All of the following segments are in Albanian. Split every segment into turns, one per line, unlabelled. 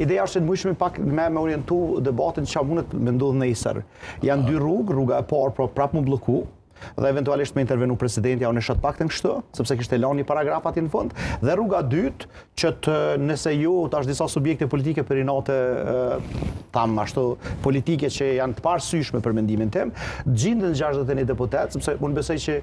Ideja është që të mujshmi pak me orientu debatin çka mundet me ndodh nesër. Janë dy rrugë, rruga e parë pra prapë mu blloku, dhe eventualisht me intervenu presidentja, unë e shoh të paktën kështu, sepse kishte lënë një paragraf aty në fund, dhe rruga e dytë që të nëse ju tash disa subjekte politike për inate tam ashtu politike që janë të paarsyeshme për mendimin tim, gjinden 61 deputet, sepse unë besoj që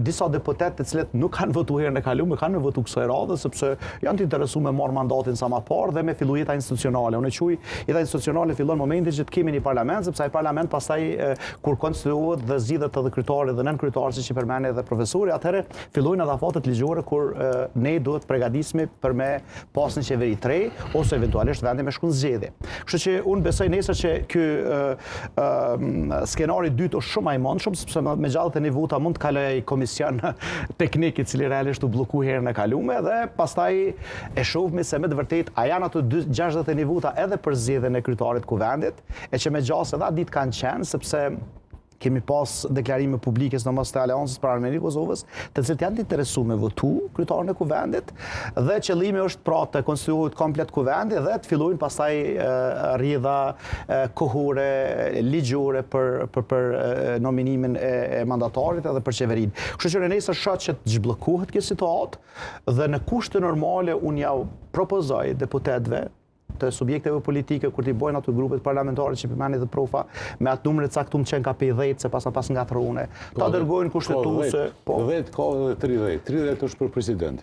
disa deputet të cilët nuk kanë votu herën e kaluar, kanë me votu kësaj radhe, sepse janë të interesuar me marr mandatin sa më parë dhe me fillu jeta institucionale. Unë e quaj jeta institucionale fillon momentin që të kemi një parlament, sepse ai parlament pastaj kur konstituohet dhe zgjidhet edhe kryetari dhe nënkryetari, siç i përmendi edhe profesori, atëherë fillojnë edhe afatet ligjore kur ne duhet përgatisemi për me pas një qeveri të re ose eventualisht vendi me shku në zgjedhje. Kështu që unë besoj nesër që ky skenari i dytë është shumë më i mundshëm, sepse me 61 vota mund të kalojë ai komision teknik i cili realisht u blloku herën e kalume dhe pastaj e shohim se me të vërtetë a janë ato 61 vota edhe për zgjedhjen e kryetarit të kuvendit, e që me gjasë edhe atë ditë kanë qenë, sepse kemi pas deklarime publike, sidomos të Aleancës për Ardhmërinë e Kosovës, të cilët janë të interesuar me votu kryetarin e kuvendit dhe qëllimi është pra të konstituohet komplet kuvendi dhe të fillojnë pastaj rrjedha kohore ligjore për nominimin e mandatarit edhe për qeverinë. Kështu që nesër shoh që të zhbllokohet kjo situatë dhe në kushte normale unë jau propozoj deputetëve të subjekteve politike kur t'i bojnë ato grupet parlamentare që përmendi dhe profa me atë numër të caktuar që ka prej 10 se pas pas ngatërrone. Ta dërgojnë kushtetuese,
po. 10 ka edhe 30. 30 është për presidentin.